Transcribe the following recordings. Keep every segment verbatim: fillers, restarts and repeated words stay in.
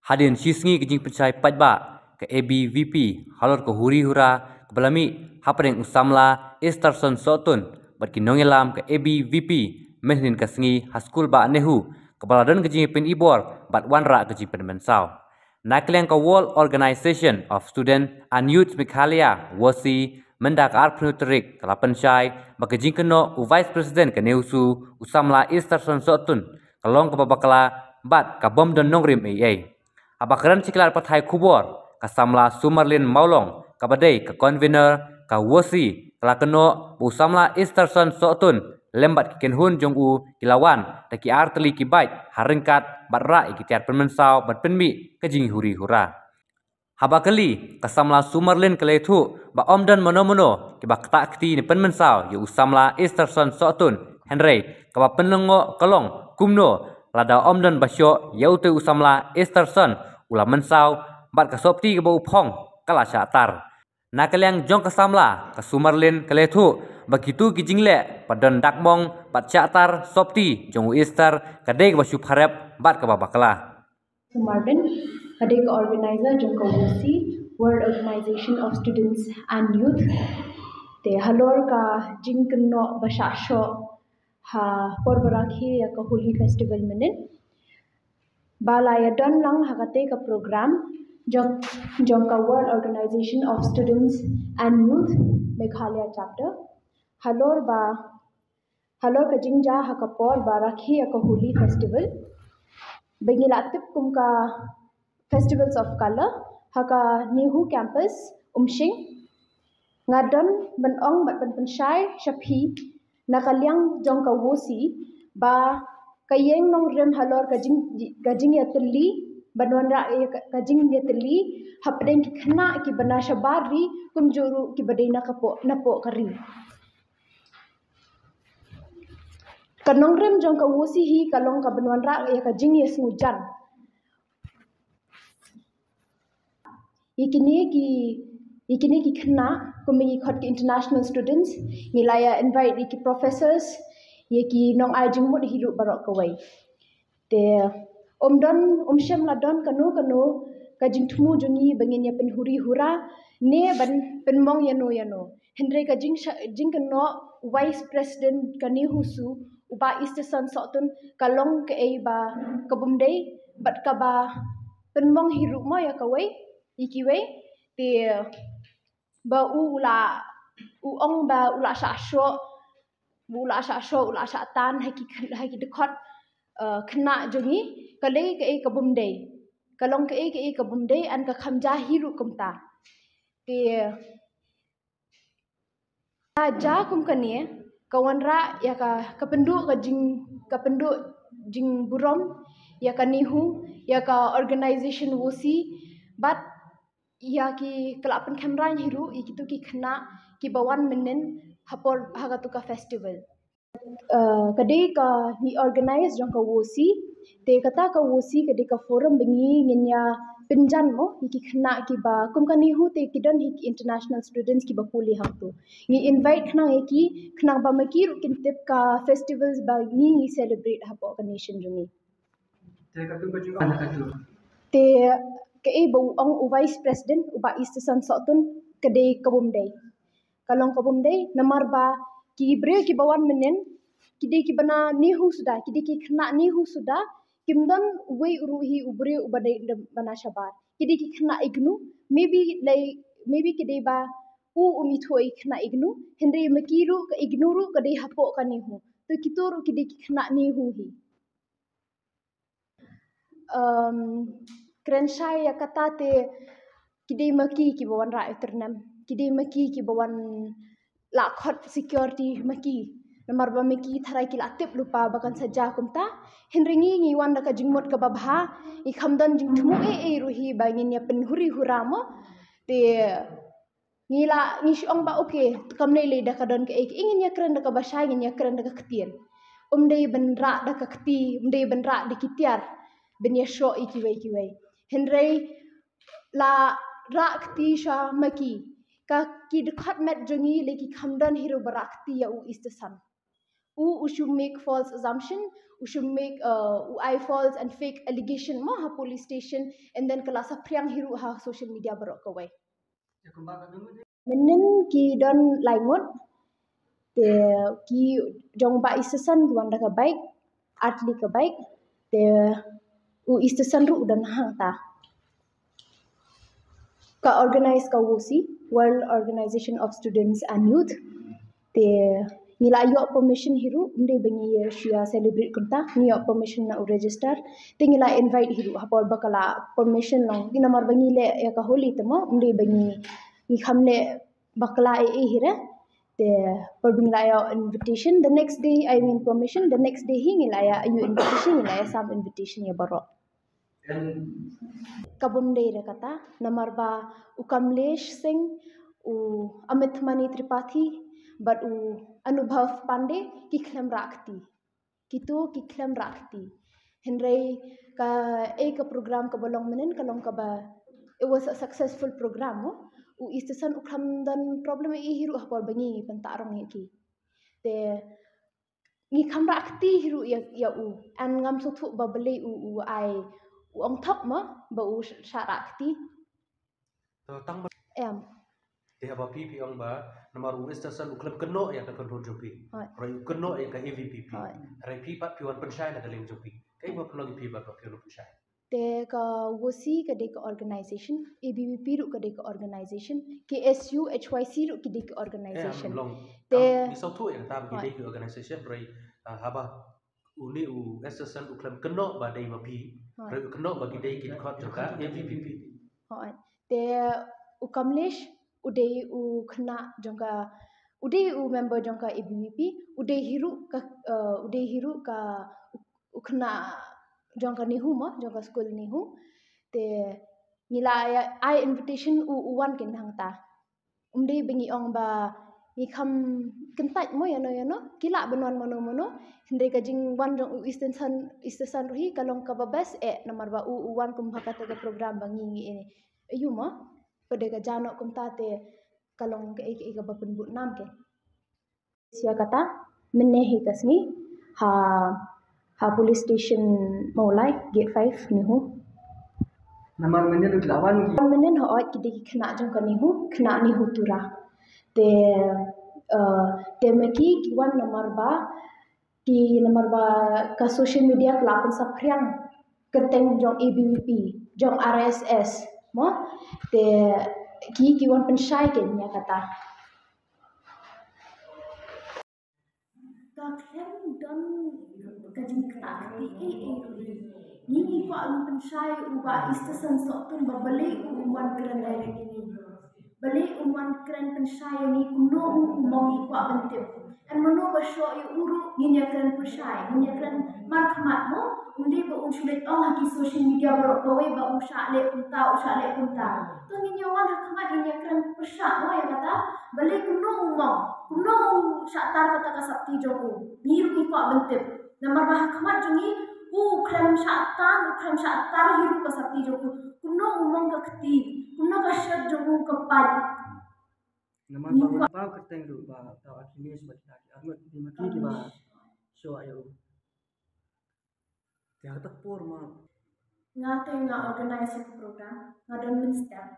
Hadien shi sngi ka jingpynshai paidbah ka A B V P halor ka huri hura kaba la mih hapdeng u samla Easterson Sohtun bad ki nongïalam ka A B V P mynhynnin ka sngi ha skul bah NEHU kaba la don ka jingpynibor bad wanrah ka jingpynmynsaw. Na ka liang ka World Organization of Students and Youth Meghalaya, WOSYE, mynta ka arphew tarik ka la pynshai ba ka jingkynnoh u Vice President ka NEHUSU u samla Easterson Sohtun ka long kaba bakla bad ka bym don nongrim ei ei. Haba kren sha ki lad pathai khubor, ka samla Sumarlin Mawlong kaba dei ka convener ka WOSYE ka la kynnoh ba u samla Easterson Sohtun lem bad ki kynhun jong u ki la wan da ki ar tylli ki bike ha ryngkat bad rah ïa ki tiar pynmynsaw ban pynmih ka jinghuri hura. Haba kylli, ka samla Sumarlin ka la ïathuh ba ym don mano mano kiba ktah kti ne pynmynsaw ïa u samla Easterson Sohtun, hynrei kaba pynlyngngoh ka long kumno lada ym don ba shoh ïa utei u samla Easterson u la mynsaw bad ka sopti kaba u phong ka la shah tar. Na ka liang jong ka samla ka Sumarlin ka la ïathuh ba kito ki jingleh ba don dakmong bad shah tar sopti jong u Easter ka dei kaba shu pharep bad kaba bakla. Sumarlin, ka dei ka organizer jong ka WOSYE, World Organization of Students and Youth. Te halor ka jingkynnoh ba shah shoh ha por ba rakhe ïa ka Holi Festival mynnin, ba la ïadon lang ha katei ka program jong, jong ka World Organization of Students and Youth Meghalaya Chapter. Halor ba, halor ka jingjia ha ka por ba rakhe ïa ka Holi Festival, ba ngi la tip kum ka Festivals of Color, ha ka NEHU Campus, Umshing. Nga don ban ong bad ban pynshai sha phi na ka liang jong ka WOSYE ba ka ïeng nongrim halor ka jing, ka jingïatylli, ban wanrah ïa ka, ka jingïatylli hapdeng ki khynnah kiba na shabar ri kumjuh ruh kiba dei na ka poh, na poh ka ri. Ka nongrim jong ka WOSYE hi ka long ka ban wanrah ïa ka jingïasngewjan. Ïa kine ki, ïa kine ki khynnah, kum ïa ki khot ki international students, ngi la ïa invite ïa ki professors, ïa ki nongai jingmut hi ruh baroh kawei. Te ym don, ym shym la don kano kano ka jingthmu jong ngi ba ngin ïa pynhuri hura ne ban pynmong ïano ïano. Hynrei ka jing, jingkynnoh u Vice President ka NEHUSU, u Bah Easterson Sohtun, ka long kaei ba ka bym dei bad kaba pynmong hi ruh mo ïa kawei, ïa kiwei, te ba u, u la, u ong ba u la shah shoh, u la shah shoh, u la shah tan ha ki, ha ki dkhot, eh, khynnah jong ngi, ka long kaei ka bym dei. Ka long kaei kaei ka bym dei, yn ka kham jia hi ruh kumta. Te ka jia kum kane, ka wanrah ïa ka, ka pynduh ka jing, ka pynduh jingburom ïa ka NEHU, ïa ka organization WOSYE, bad ïa ki, ka la pynkhamrang hi ruh ïa kito ki khynnah kiba wan mynnin ha por, ha kato ka festival. Eh, ka dei ka, ngi organize jong ka WOSYE, te kata ka WOSYE ka dei ka forum ba ngi ngin ïa pynjan mo ïa ki khynnah kiba kum ka NEHU te ki don hi ki international students kiba pule hangto. Ngi invite khnang ïa ki, khnang ba ma ki ruh kin tip ka festivals ba ngi, ngi celebrate hapoh ka nation jong ngi. Te kaei ba u ong u Vice President, u Bah Easterson Sohtun, ka dei ka bym dei. Ka long ka bym dei, namar ba ki briew kiba wan mynnin, ki dei kiba na NEHU suda, ki dei ki khynnah NEHU suda, kim don uwei ruh hi u briew uba dei ba na shabar. Ki dei ki khynnah IGNOU, maybe, like, maybe ki dei ba u um ithuh ïa ki khynnah IGNOU, hynrei ma ki ruh ka IGNOU ruh ka dei hapoh ka NEHU. To kito ruh ki dei ki khynnah NEHU hi. Um, kren shai ïa kata te ki dei ma ki kiba wanrah ïa u tyrnem, ki dei ma ki kiba wan la khot security ma ki. Namar ba ma ki tharai ki la tip lypa ba kan sa jia kumta. Hynrei ngi ngi wan da ka jingmut kaba bha, ngi kham don jingthmu ei ei ruh hi ba ngin ïa pynhuri hura mo. Te ngi la, ngi shu ong ba, okay, kam lei lei da ka don kaei kaei, ngin ïa kren da kaba shai, ngin ïa kren da ka ktien. Um dei ban rah da ka kti, um dei ban rah da ki tiar ban ïa shoh ïa kiwei kiwei. Hynrei la rah kti sha ma ki. Ka ki dkhot met jong ngi lei ki kham don hi ruh ba rah kti ïa u Easterson. u u shu make false assumption, u shu make uh, u ai false and fake allegation mo ha police station, and then ka la saphriang hi ruh ha social media baroh kawei. Mynnin ki don lai ngut, te ki jong Bah Easterson ki wan da ka bike, ar tylli ka bike, te u Easterson ruh u don hangta. Ka organize ka WOSYY, World Organization of Students and Youth, te ngi la ïoh permission hi ruh, ym dei ba ngi shu ïa celebrate kumta, ngi ïoh permission na u registrar, te ngi la invite hi ruh, ha por ba ka la permission long, namar ba ngi leh ïa ka holi te mo, ym dei ba ngi, ngi kham leh bakla ei ei hi re. Te por ba ngi la ïoh invitation, the next day, I mean permission, the next day hi ngi la ïoh invitation, ngi la ïoh sam invitation ïa baroh. Ka bym dei re kata, namar ba u Kamlesh Singh, u Amit Mani Tripathi bad u Anubhav Pandey ki khlem rah kti. Kito ki khlem rah kti. Hynrei ka, eh, ka program kaba long mynnin ka long kaba, it was a successful program mo. U Easterson u khlem don problem ei ei hi ruh ha por ba ngi pyntah rong ïa ki. Te ngi kham rah kti hi ruh ïa, ïa u. And ngam sngewthuh ba balei u, u ai, u ong thok mo ba u shah rah kti. To tang ba em. Te haba phi phi ong ba namar u Easterson u khlem kynnoh ïa ka kynhun jong phi. Hooid. Hynrei u kynnoh ïa ka A B V P. Hooid. Hynrei phi pat phi wan pynshai na ka liang jong phi. Kaei ba pynlong ïa phi ba phi wan pynshai? Te ka WOSYY ka dei ka organization, A B V P ruh ka dei ka organization, K S U, H Y C ruh ki dei ka organization. Em, long. Te ngi sngewthuh ïa kata ba ki dei ka organization, hooid, hynrei, ah, haba une u Easterson u khlem kynnoh ba dei ma phi, hooid, hynrei u kynnoh ba ki dei ki dkhot jong ka A B V P. Hooid. Te u Kamlesh u dei u khynnah jong ka, u dei u member jong ka A B V P, u dei hi ruh ka, eh, u dei hi ruh ka, u, u khynnah jong ka NEHU mo, jong ka skul NEHU. Te ngi la ïa ai invitation u, u wan kein hangta. Ym dei ba ngi ong ba ngi kham kyntait mo ïano ïano, ki lah ban wan mano mano, hynrei ka jingwan jong u Easterson, Easterson ruh hi ka long kaba best eh, namar ba u, u wan kum ha kata ka program ba ngi ngi eh. Aiu mo, pat de ka jano kumta te ka long kaei kaei kaba pynbud nam kein. Sha kata, mynne hi ka sngi, ha, ha police station Mawlai, gate five, NEHU. Namar mynnin u la wan ki. Mynnin hooid ki dei ki khynnah jong ka NEHU, khynnah NEHU Tura. Te, eh, te ma ki ki wan namar ba, ki namar ba ka social media ka la pynsaphriang kyrteng jong A B V P, jong R S S, mo? Te ki, ki wan pynshai kein ïa kata. Ka khlem don ka jingkynnoh kti ei ei ruh. Ngi ngi kwah ban pynshai u Bah Easterson Sohtun ba balei u wan kren direct ïa ngi. Balei u wan kren pynshai ïa ngi, kumno u, u mong, ngi kwah ban tip. Em, mano ba shoh ïa u ruh ngin ïa kren pyrshah, ngin ïa kren markhmat mo. Ym dei ba un shu leit ong ha ki social media baroh kawei ba u shah leh kumta, u shah leh kumta. To ngin ïa wan ha khmat ngin ïa kren pyrshah mo ïa kata. Balei, kumno u mong, kumno u shah tar kata ka sopti jong u. Ngi ruh ngi kwah ban tip. Namar ba ha khmat jong ngi u khlem shah tan, u khlem shah tar hi ruh ka sopti jong u. Kumno u mong ka kti, kumno ka shirt jong u ka pait. Namar ba u paw kyrteng ruh ba tau Akhilesh ba kita ki arngut, ki ma ki kiba shoh ïa u. Te ha kata por ma nga te nga organize ïa ka program, nga don mynstep.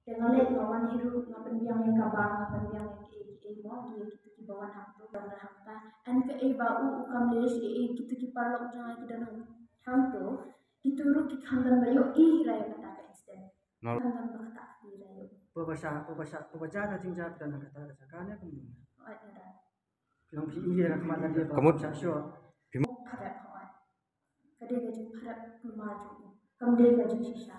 Te nga leit nga wan hi ruh, nga pynbiang ïa ka bar, nga pynbiang ïa kiei kiei mo, kiei kitu kiba wan hangto, ban da hangta. Em, kaei ba u, u Kamlesh, ei ei kitu ki paralok jong nga ki don hangto, kitu ruh ki kham don ba ïohi hi la ïa kata ka incident. Kham don ba kata hi la ïoh. Ba ba sha, ba ba sha, ba ba ja ka jingjia phi don ha kata ka jaka ne kumno? Hooid, hooid. Phi long phi ïa ka khmat lade ba ka mut sha shuh. Phi mut. Pharap hooid. Ka dei ka jingpharap kulmar jong u. Kam dei ka jingshisha.